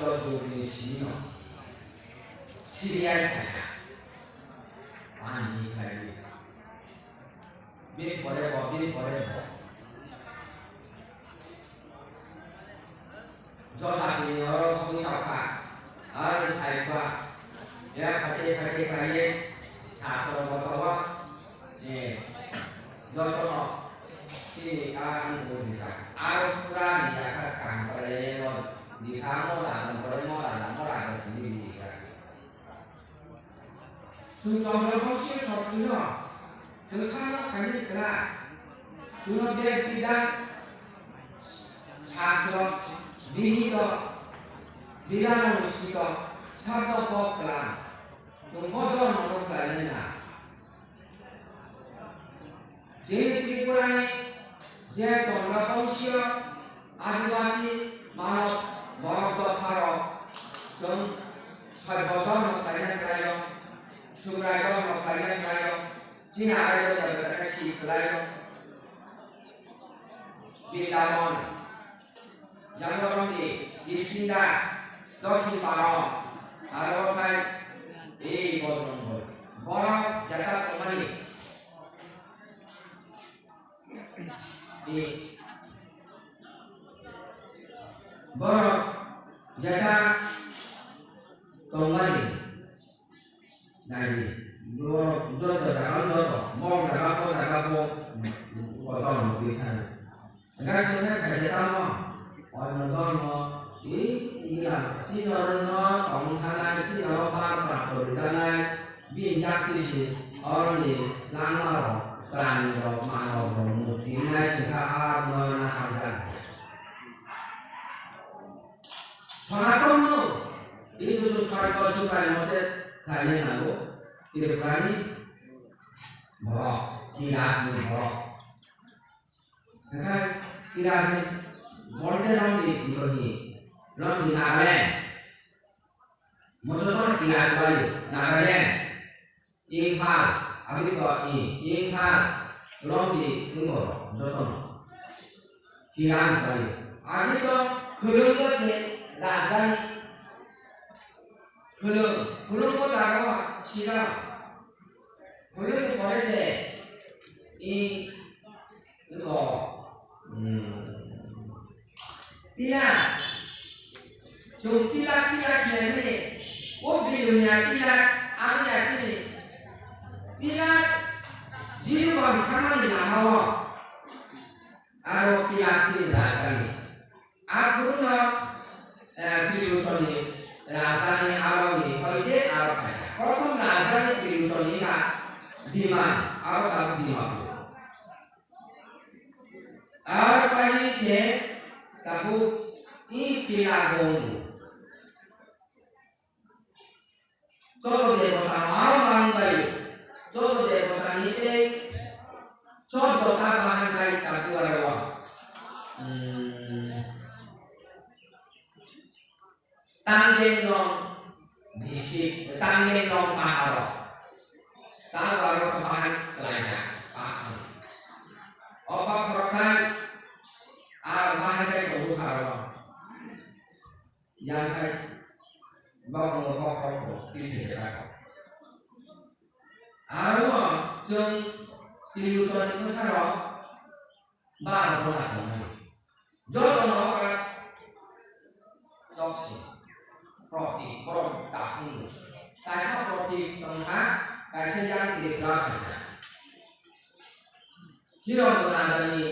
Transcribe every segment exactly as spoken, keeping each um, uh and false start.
Jogni simi no siriya kaya. Ani kaya. Bini pore bo, bini pore bo. Jota bini oro sogwi sakha. Ani phai ba. Ya phate phate kaya. Chakro botowa. Eh, jotono chini a ang bo rijak. Aro pura rijak kha kam khlaiya no. Bikha mo da mo kore mo da da mo da da sini rijak. Chwng chondro bosio sokti no. Chwng sano khaini kla. Chwng no bek bidang sastro bihito bidang onustito sabdo pok kla. Chwng bo dormo no khlainai na. Chini Tripurani je Chandra Bongsiyo Adivasi Manob borok dopharok chwng Soibodorno khlaina khlaio, Subraidorno khlaina khlaio, chini Aryo Debota khe si khlaio. Brindaban, Jangorongni, Kiskindha, Dokhin Paro, aro khai, ei Bodrong Boi. Borok jata tongmani. Borok jeta tongmani nai borok joto jaga joto bok jaga bok jaga bok kotor nukwi thang. Gaising khe khaide tamo oino dormo i ila chinorno tong thanai chinoro bar bar kori janai. Bini yakti se oroni langmarok, pranirok, manobrok mukti wngnai singkha a noyona hamjakgo. Sonatonno Hindu Saibo Subai mote khlaina nango Tripurani borok, Kiratni borok. Hingkhe Kiratni borok tei romni, romni, romni Nagaland. Motor kono Kirat bai Nagaland, Imphal, aboni bo i, Imphal, Longdi, wngbo jotono. Kirat bai. Aboni bo khulungo se rajani khulung, khulungo jaga o sira. Khulungni pore se i Eko. Hmm. Pila. Chwng pila, pila khlaimani. O bilunia pila, ang ya chini. Pila, jiru bang khamani lama o. Aro pila chini rajani. Akhurno, eh, Trilochoni rajani aroni hoide aro khaina. Prothom rajani Trilochoni kha Bima, aro kha Dimapur. Aro paini se tabuk i pila gongo. Joto debota no aro manbai. Joto debota ni tei joto ta bahan khai ta duara wa. Hmm. Tanggenglong district, Tanggenglong paharo. Ta duara wa bahan kelaina pasang. Oba khoroklai a bahan kai kohu kharo. Yang hai bok no bok bok bok twi thwi kha. Aro chwng Trilochoni bwsarok bar bola tongmani. Joto no kha toksi protik borok ta hwngo. Kaisa protik tongkha, kaisa yang Tripura tongkha. Hirom rajani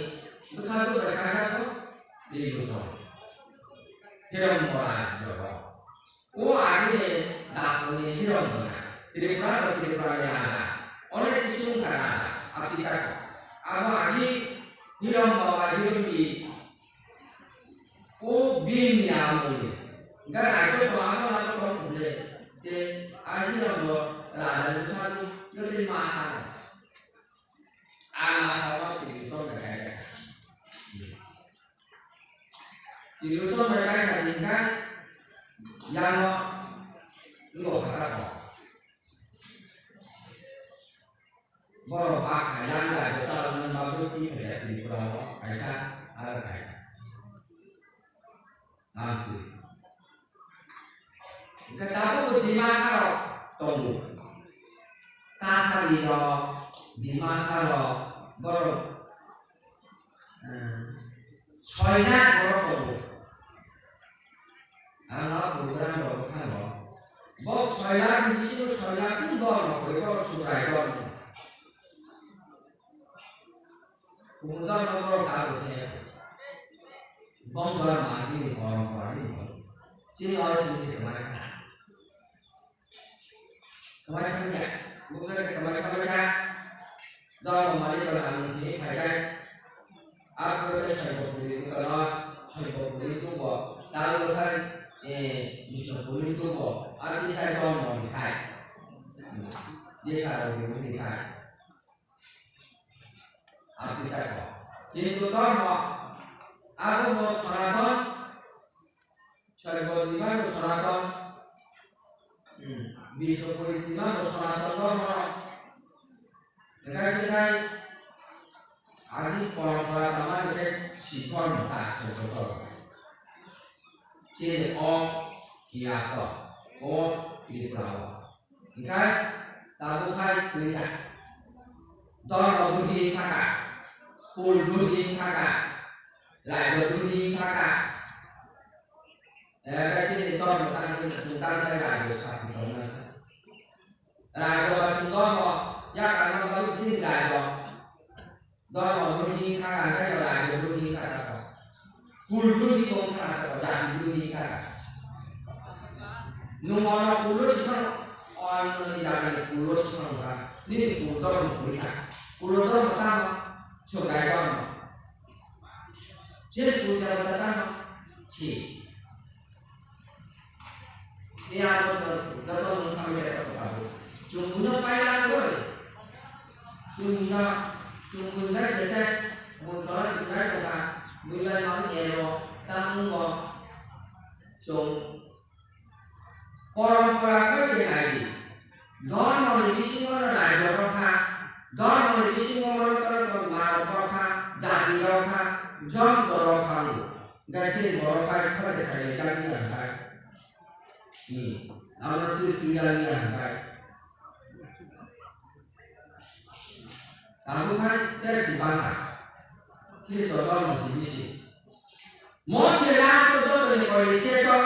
bwsajwk bai kaijakgo Trilochon. Hirom bora jogo. O agini dapurni Hirom bora. Tripura bo Tripura ni raja. Onek kisu wngkha raja. Apitako. Abo agi Hirom baba Hirom bi. O bini amoni. Gana ajo to amo amo to kule. Te a Hirom bo raja ni bwsajwk joto ni masa. Ama sawa Trilochon bai kaijakha. Trilochon bai kaikha ni kha yango wngkha kha. Borok bakha yang lai bo chaloknani bagwi twi phaiya Tripura o kaisa aro kaisa. Tangtwi. Hwnkhe tabukbo Dimasa rok tongo. Kasari rok, Dimasa rok, borok, eh, soi lakh borok tongo. Ang a program rok thangwi, bo soi lakh ni bisingo soi lakh kung dormo kwrwi borok Subrai dormo. Kung dormo borok tabuk khe. Bong dormo agini borom borok ni bong. Chini oro simi se kwmai kha. Kwmai kha ya. Bukle kwmai kha ya. Dormo mani to ang simi phai dai. Abo khe Soibopuri ni kono, Soibopuri ni tongo, Talwkhai, eh, Bishnupuri ni tongo, abo ni khai dormo ni khai. Ye khai dormo ni khai. Abo ni khai ko. Kintu dormo, abo mo Sonaton, Soibopuri ni bo Sonaton, hmm, Bishnupuri ni bo Sonaton dormo. Hwnkhe se khai ani porompora tangmani khe Sikh dhormo ta se joto. Chini o hiya to, o Tripura o. Hwnkhe tabuk khai twi ta. Dhormo dui thaka, kul dui thaka, rajyo dui thaka. Eh, chini dhormo tang, chini tang khai rajyo sakni tongna. Rajyo ba chini dhormo, ya karma ba chini rajyo. Dhormo buji kha ka, rajyo buji kha ka. Kul buji tong kha ka, jati buji kha ka. Nwng ono kulo swkang, o nwngni jagani kulo swkang ba, nini kul dhormo buri kha. Kulo dhormo tamo, chwng rai dhormo. Je kul jagata tamo, chi. Ni abo to, joto nwng thangwi khe to tabuk. Chwng buino paila kwrwi. Chwng buino, chwng buino khe se, buino sinai tongkha, buino mani ero, tamung bo. Chwng porompora khe khe nai di. Dhormoni bisingo no rajyo rok kha, dhormoni bisingo no narok rok kha, jati rok kha, jonto rok kha, hwnwi. Hwnkhe chini borok bai khoroksa khainai jagwi ang khai. Hmm. Amo twi twi jagwi ang khai. Tabuk khai tei si bangkha. Khristo dhormo si bisi. Mose last o jotoni kori sesok.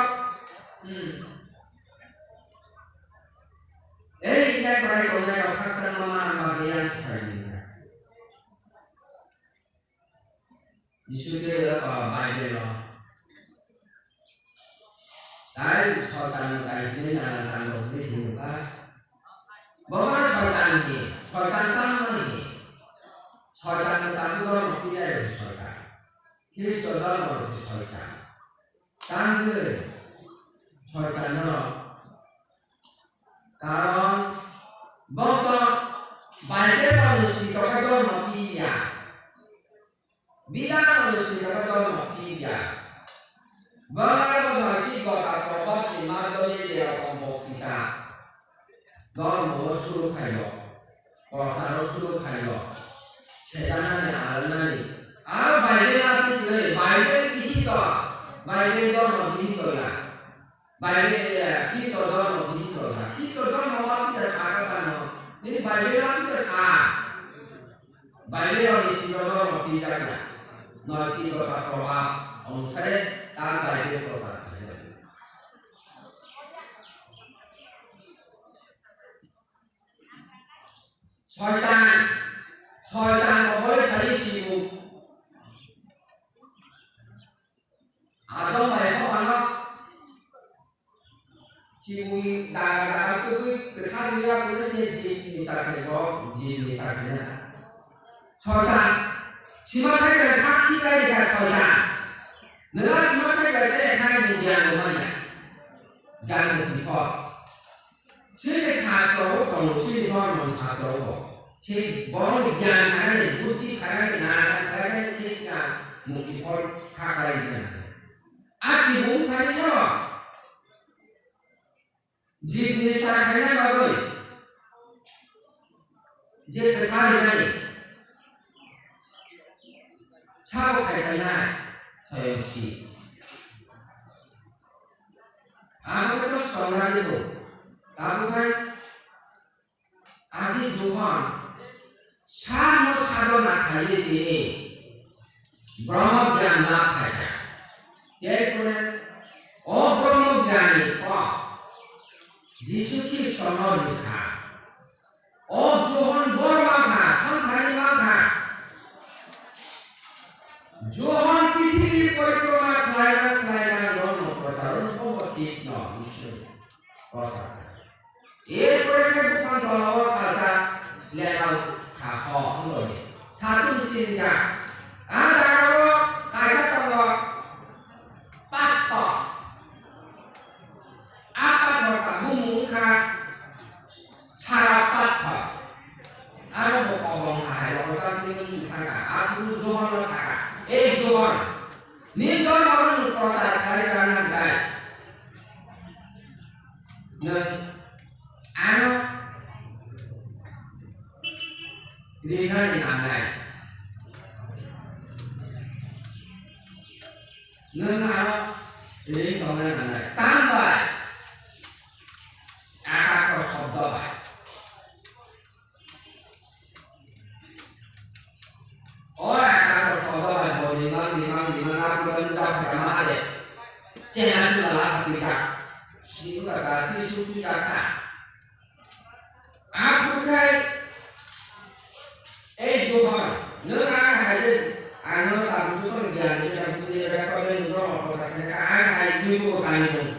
Hmm. Ei, inai korai tongnai rok khakchangma manang bagwi yang si khainai. Jisu khe, ah, Bible-o tai Soitan tai hwnwi nana tangbo hwnwi hino ba? Bo ma Soitan ni, Soitan tang mani. Soitan no tabuk dhormo pilai rw Soitan. Khristo dhormo rw Soitan. Tang hwnwi Soitan no. Karon bo to Bible-o ni swi tongkha dhormo piya. Bidano ni swi tongkha dhormo piya. Bangla bodhoi ki gota probab ni madhyome je rokom boktita. Dhormo o suru khaio, prochar o suru khaio, sejanani, alanani. Aro Bible na tikle, Bible bihito, Bible dhormo bihito ya. Bible, eh, Khristo dhormo bihito ya. Khristo dhormo o apni ta sa kha tano. Nini Bible o apni ta sa. Bible o ni siro dhormo pijak ya. Noi ki gota probab onusare ta Bible prochar khaijak. Soitan, Soitan obole khali chibu. Adam bai Hawano chibui daga daga tubui kwthar wngya kwrwi se jibni sakhe bo, jibni sakhe na. Soitan, sima thai da thak thi kai da Soitan. Nela sima thai da te khai ni gyan bo manya. Gyan bo ki ko. Chini shastro o tongo, chini dhormo shastro o. Chini borokni gyan khainani, buddhi khainani, nana khainani, chini na mukti phol kha khlai nani. A chibung khai soro. Jibni sa khaina bagwi. Je kwthar rinani. Sabo khai khainai. Soyong si. Abo khe to Tongnani bo. Tabukhe agi Johon samo sadona khaiwi tini Brahma gyan lab khaikha. Tei kore o Brahma gyani kok Jisu Khristono rikha. O Johon bor mankha, samthani mankha. Johon prithibi porikroma khlaina khlaina nono procharo nono thik no Isor prochar. Erpore khe buphang tolao salsa lerao kha ho wngwi satung chinga. A jagao kaisa tongo pathor. A pathor tabuk wngkha Sara pathor. Aro bo kobong hai rok ta tini wng thangkha. A guru Johon no sakha, "Ei Johon, nini dormo no nwng prochar khlai rwna nang dai? Nwng ano rinani nangnai. Nwng ano ring tongna nangnai." Tambai Akator sobdo bai. O akator sobdo bai bo rimang, rimang, rimang, a pura nukha phaikha ma de. Chena chula la phaikha. Sibu kaka, tisu tui kaka. Aphuru khai, ei Johon, nwng ang hai de, ang no tabuk tong gyan de, tabuk de, tabuk de, tabuk de, ang hai tui bo kani nwng.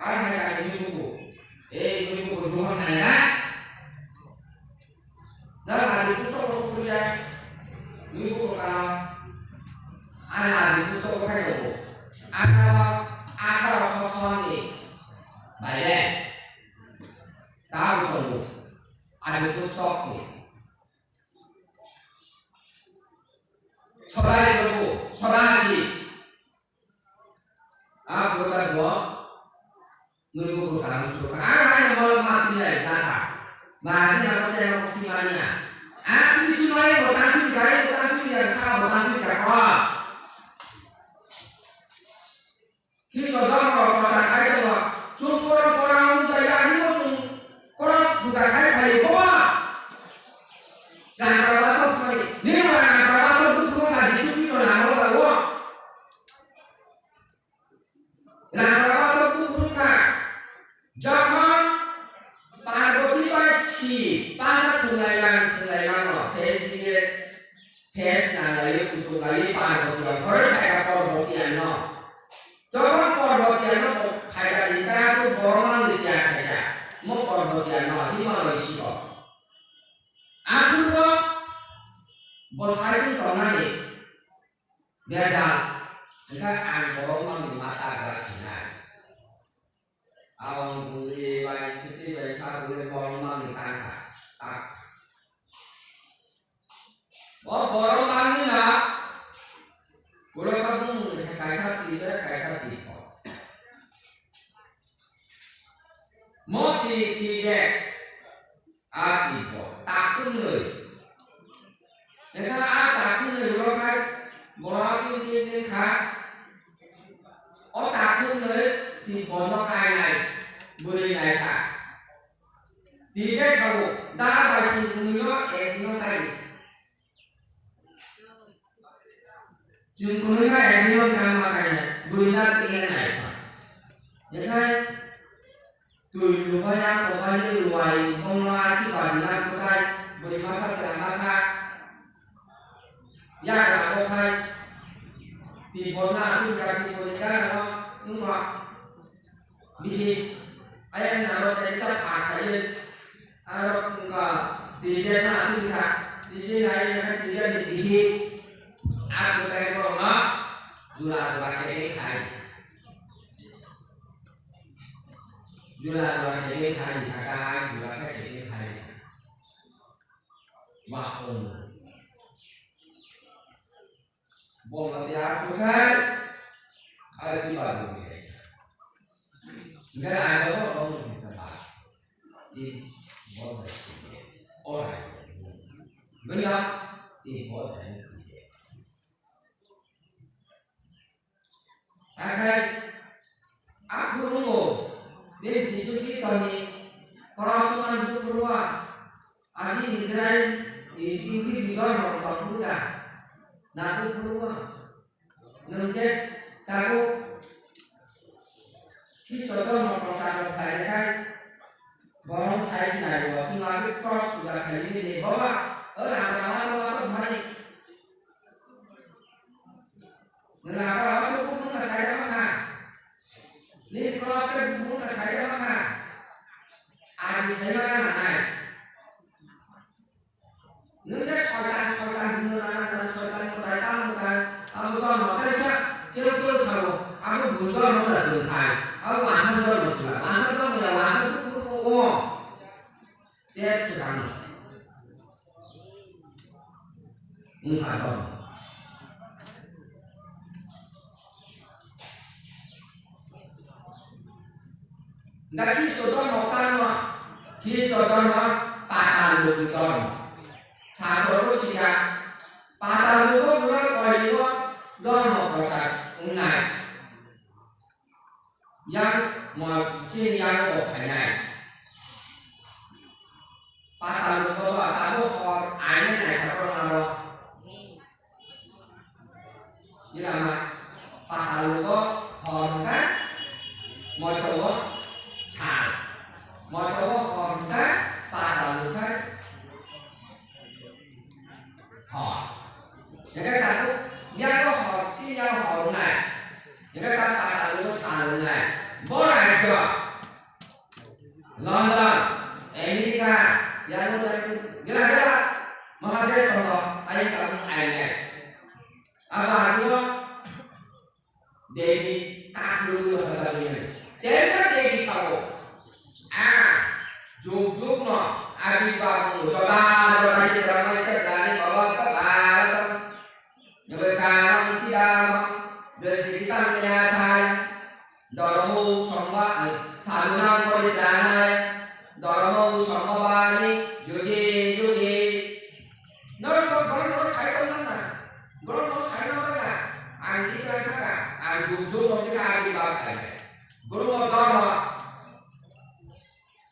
Ang hai ani mui bubu. Ei, mui bubu Johon hai na? Nang ani pusok rok kuya. Mui bubu ka. Ang ani pusok khai rok. Ang ata rok sosoni. Baile. Ta bubu. Ani pusok ni. Sodai bubu. Sodasi. A buta bo nuri bo buta ang suka. Ang hai mo ma ti lai da ha. Ma ni na ko se mo ti ma ni na. A ti su mai bo ta ti ga, bo ta ti ga sa, bo ta ti ga ko. Kristo dhormo ko sa khai ko. Su ko ko ra un ta ya ni mo tu. Ko ra buta khai khai ko. Dan ra ba ko ni. Ni ra ra ba ko tu ko na Jisu Kristo na mo la wo. Rangkaba to kuphurkha. Jokhon Parvati bai si pasa thunglailang thunglailang no se jige phes nanglaiwi kutunglaiwi Parvati o khoroi phaikha Parvati ano. Jokhon Parvati ano phaikha ni kaya tu borok mang ni kaya khaikha. Mo Parvati ano hima bai si o. Aphuru bo sai sung tongnani. Beda, hingkha ang borok mangni mata gra sinai. Abang buri bai chuti bai sa buri borok mangni tangkha. Tak. O borok mangni na, borok kha bung kaisa twi bai kaisa twi kho. Mo twi twi de. A twi bo takhumnwi. Wngkha a takhumnwi ulo khai bono tin tin tin kha. O takhumnwi twi bono kainai bwrwi nai kha. Twi khe sao, da bai chwng kwnwi no ek no tai. Chwng kwnwi no ek no kang ma kainai bwrwi na twi nai kha. Wngkha Twi lubai a kopai ni luai bongma si bai na kwtai bwrwi masa chwla masa. Yagra kopai. Twi bonna aswk ya twi bonni gana no wngkha. Bihi ayang naro kaisa pha khaiwi aro wngkha twi bia no aswk kha. Twi bia nai wngkha twi bia ni bihi. A kwtai borok no jura jura khe khai. Jura jura khe khai ni kha, jura khe khai. Wa ong. Bol na ya ko khai. Ai si ba ni. Ngai ai ba ba ba ni ba. Ni bol ba. Ora. Ngai ya. Ni bol ba. Akhai, akhurungo, nini Jisu Khristo ni cross man duk purwa, adi Israel, Jisu Khristo ni dor rok tong purwa, na duk purwa. Nwng khe tabuk Khristo dhormo prochar rok khlai khe, borok sai khlai o, chwng abo cross puja khlai bini, "Boba, o lama lama lama mani." Nwng lama lama khe bukhuk no sai lama kha. Nini cross khe bukhuk no sai lama kha. Ani sai ma nanai. Nwng khe soitan, soitan hwnwi nana nang, soitan mwtai, tamo mwtai, abo dhormo kaisa, keu keu sao, abo bul dhormo da chwng khai, abo wansa dhormo chwng khai, wansa dhormo ya wansa bukhuk o, tei swkang wngkha dhormo. Hingkhe Khristo dhormo tamo, Khristo dhormo patal logni dhormo. Chakrobo sikha, patal logo borok koibo dhormo prochar wngnai. Yang mo chini yang bo phainai. Patal logo ba tabo hor aine nai patal aro. Nilama patalugo hor hwnkha, moitogo sal. Moitogo hor hwnkha, patalugo khe hor. Hwnkhe tabuk yago hor, chini yago hor wngnai. Hwnkhe ta patalugo sal wngnai. Bo rajyo London, America, yago gila gila mahadesh tongo, ayang tabuk ailai. Abo agino Devi kakhwlwi hoda bini. Tensa Devi sao. A, juk juk no, abi babu joda joda ni drama se dani baba ta baba. Nyobai kalang chida, besi kitang kena sai. Dormo songba, sadhuna kori danai. Dormo songba bani, jugi jugi. Norok kok borok no sai tong nang na? Borok no sai tong nang na? Ang di kha kha, ang jum jum no di kha, ang di bak khai. Borok no dor no.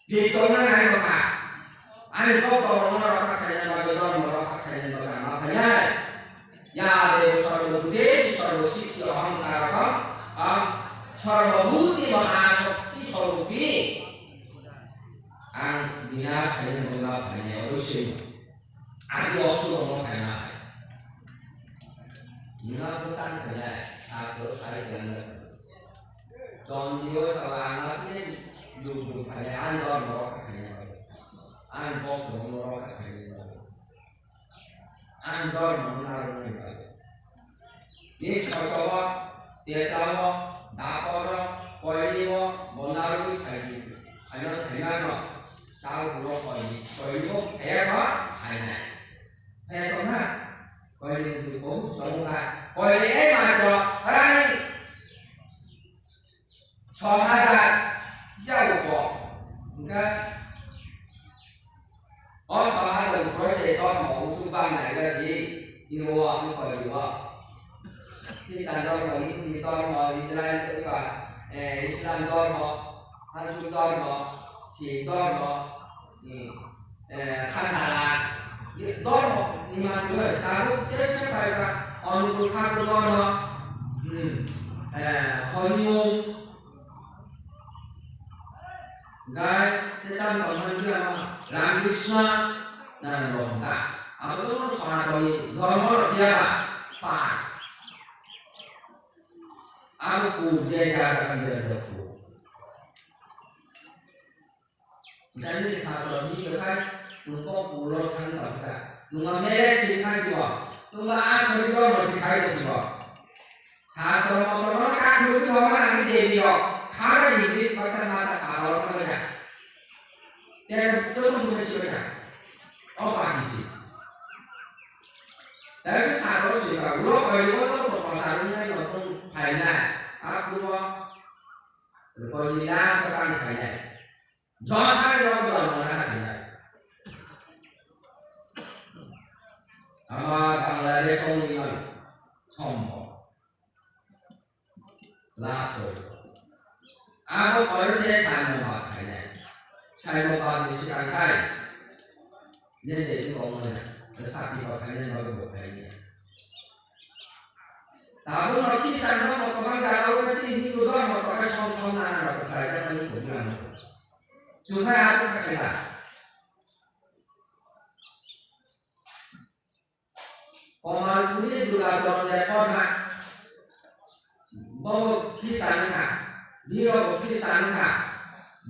Di tong nang ai no kha. Ani kok dor no rok kha khai na bagwi, dor no rok kha khai na bagwi, ma khai na. Ya de sarva bhutesu sarva siddhi ahankara ka, am sarva bhuti mahashakti swarupi. Ang bina khai na bagwi, ma khai na, obossoi. Adi osu rokno khaina hai. Nina bwtang khainai, sakoro sai khainai. Don dio sala ang apni luk luk khainai, ang dor norok khainai. Ang bok bok norok khainai. Ang dor norok narok nai. Ni chokolo, tetalo, daporo, koilibo, bonarwi phaidi. Khaina khainano, chal ulo koili, koilibo phayakho khainai. Phayakho na, koili tu kohu songkha, koili ei matro, rani. Sohajar, jauko, hingkha. O saha rok borok se dormo usuk bang naigra di, iro o ang kori o. Kristan dormo, Yahudi dormo, Israel, eh, Islam dormo, Hanju dormo, Sikh dormo, eh, Khandala dormo ni manwi tabuk tei se phaikha Anupur Thakur dormo, hmm, eh, Horimung, Gai, tetan tongmani jila ma, Ram Krishna, na rong ta. Abo to Sanatani dhormo rok ya ba, pa. Abo ku je ja ja kan ja ja ku. Gai ni sa to ni gai, nung ko ku lo thang ta ta. Nung ma mele sin kha jiwa. Nung ma a sori dhormo sin khai jiwa. Sastro moto no kakhwlwi rwma nangni debi rok, khara himwi baksa mata pala o thangwi na. Tei joto mungsa sibai na. O bagwi se. Tei se saro se ba ulo koi o to to kosarwng nai no tong phaina. Akhubo koi ni last o tang phainai. Josai rok dol mona khasinai. Ama Bangladesh o wngwi mano. Sombo. Last word. Abo kore se Simon ba khainai. Simon ba ni sikang khai. Nini kongmani sakni ba khainai ba bo khainai. Tabuk no Khristian no kotor jaga o khe chini Hindu dhormo kotor som som nana rok khlai jak mani problem. Chukhai abo kha khe ba. Komal kuni Durga Charan Debbarma. Bo Khristian kha. Biro bo Khristian kha.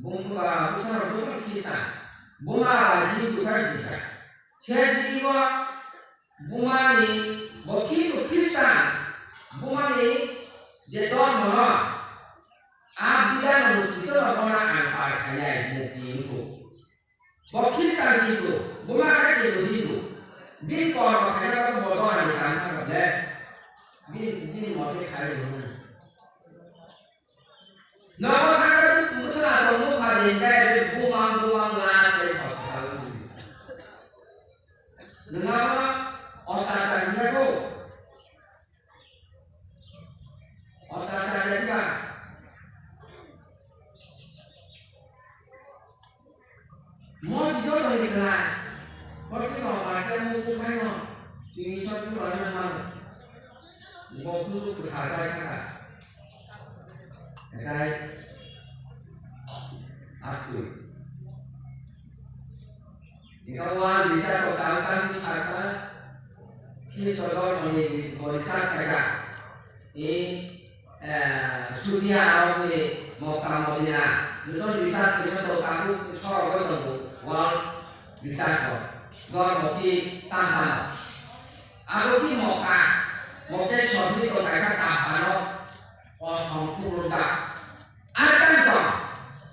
Bung, ah, bwsarok bo Khristian. Buma ba Hindu kha Hindu kha. Se tini bo bumani bo Hindu Khristian. Bumani je dhormo no. A bidano sito no bona ang par khainai mukti wngkhu. Bo Khristian Hindu, buma khe Hindu Hindu. Bini kormo khaina bagwi bo dogani kam kha le. Bini, bini mote khai rwmani. Nogo thangkhe bwswla tongmung kha di hwnkhe bumang bumang la se kok kha wngdi. Nwng abono ottachar hwnwi kho. Ottachar ya diba? Mosi joto ni khlai. Kothai rok bai khe mung bukhai no. Tini sotru rok no mano. Bo kunu kwthar bai kha. Ekai. Akui. Ika wan research o tang tang sakha, Khristo dhormo ni bo research khaikha. I, eh, Suria arok ni Mokka Modina, joto research khaina to tabuk sorok oi tongo, world research o. Dhormo ki tang tang o. Abo ki Mokka, Mokkeswor ni to kaisa kampano osong kubruk da. Ar tang tong,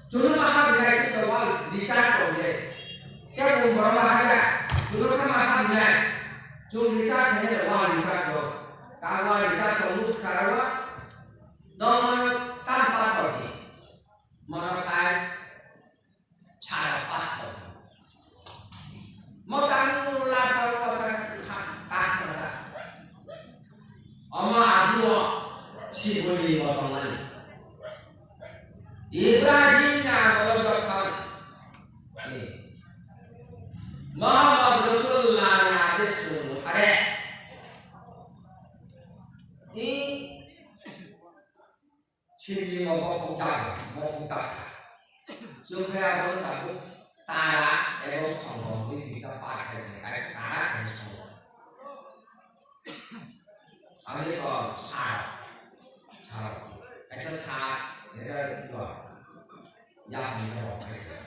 chwngno ma habinai khe to wal research tong de. Kebo borok ma habya, chwngno khe ma habinai. Chwng research khe de wal research tong. Ka wal research tong nuk khara wa. Dong mano tam pa tong ni. Mano khai Sara pathor. Mo tangmung rwla sara pathor kha pathor da. Omo aduo Siboni bo tongmani. Ibrahim ni amolo jokhon. Eh. Muhammad Rasulullah ni adesh nung sare. Ni Sibling o bokhok jak, bokhok jak kha. Chwng khe abono tabuk tara ebo songo wngwi twi kha, par khe kaisa tara kaisa songo. Ani ko sar, sar, kaisa sar, ero do, ya hwn khe rok khai khe.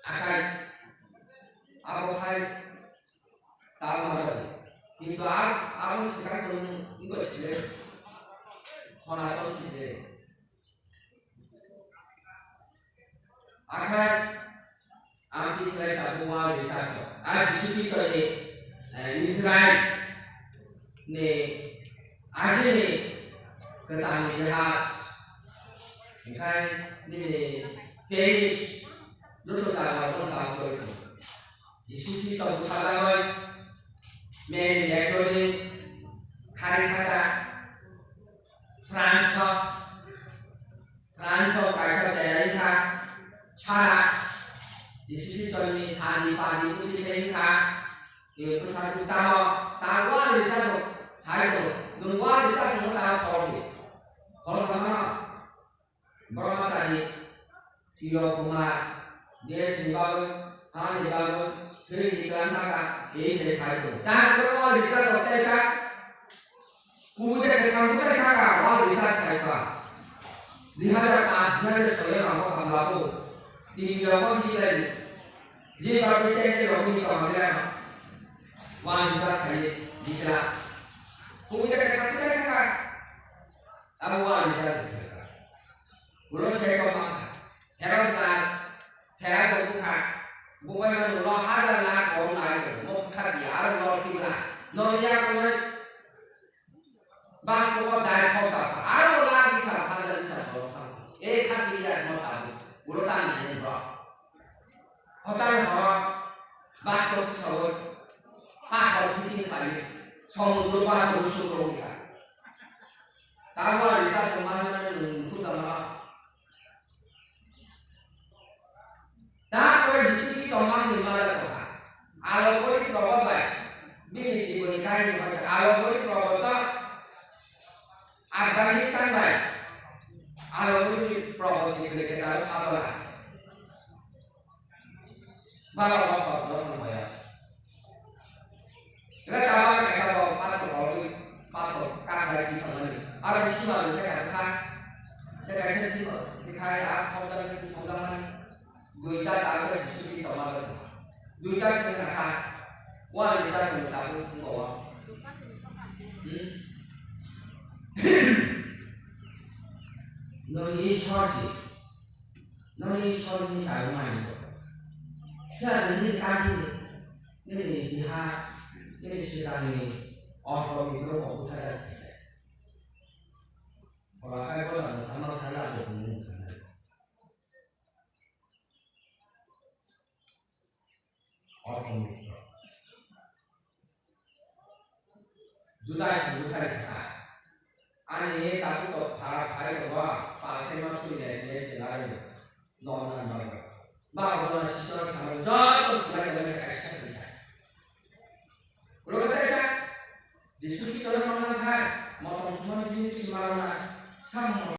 Akai, abo khai, Tal majani. Kintu a, aboni swkang tong wngkha sile. Khona tong sile. Akhai ang tikhlai tabuk wal research o. A Jisu Khristo ni, eh, Israel ni agini kwcham itihas. Hinkhe nini Paris joto jaga o tong tong. Jisu Khristo bwkhajakmani Mary Magdalene, hari kha da, France o, France o kaisa chera wngkha Sara, Jisu Khristo ni sadi padi bwtwi khe wngkha, e bwsajwk tamo, ta wal research o sai tongo, nwng wal research o ta khorokdi, khorok tamo no. Brahmachari, Tiyo Kumar, Desh ni bagwi, ha ni bagwi, thwi ni klan thaka, tei se khai tongo. Doctor o research o teisa, kubui de kwthang bwsai thaka, o research khai kha. Dui hazar paanch, dui hazar soi o namo hamlabu, tini rok ni lai, je bagwi check ni rok ni tong lai, o research khai, bisra. Kubui de kwthang bwsai thaka, Abo wal ni sara tongkha. Ulo se kok ma kha. Herok na, herok ko bukha. Bubai mano ulo hazar lakh ko nai ko. Mo kha bi aro lo thibla. No ya ko nai. Bas ko dai ko ta. Aro la ni sa hazar ni sa ko. E kha bi ya mo ta. Ulo ta ni bro. Hochar horo bas ko sa. Pa ko piti ni pa ni. Somudro bas ko suro ya. Tamo ani sa tongmani mane nwng khuchama. Tamo Jisu Khristo mangni mala kotha. Alo bori probo bai. Bini tiboni kahini bai. Alo bori probo to Afghanistan bai. Alo bori probo ni kre kre taro sadona. Bara bosor no thang bai. Ega tabang kaisa bo pathor rogwi, pathor kak bai thwi thangmani. Aro sima rwkhe kha kha. Tei kaisa sima rwkhe kha a thokjaknai thokjakmani. Duita tabang Jisu ni tongma rwkha. Duita se kha kha. Wa ni sa ni tabuk thung bawa. Hmm? Noni Ishwar si. Noni Ishwar ni tabuk mani. Khe nini kaki. Nini biha, nini sikangni orko mikro ko buthajar thikhe. Bola khai bola no tama khala do nini khala. Orko mikro. Juda sini bukhari kha. Ani tabu to phara phai to ba, pa khai ma suri nai sinai sinai no na na ba. Ba ba na sichar sama joto khulai khulai kaisa khulai. Ulo kata sa, Jisu Khristo no mang kha, motom sumani sini sima na, sam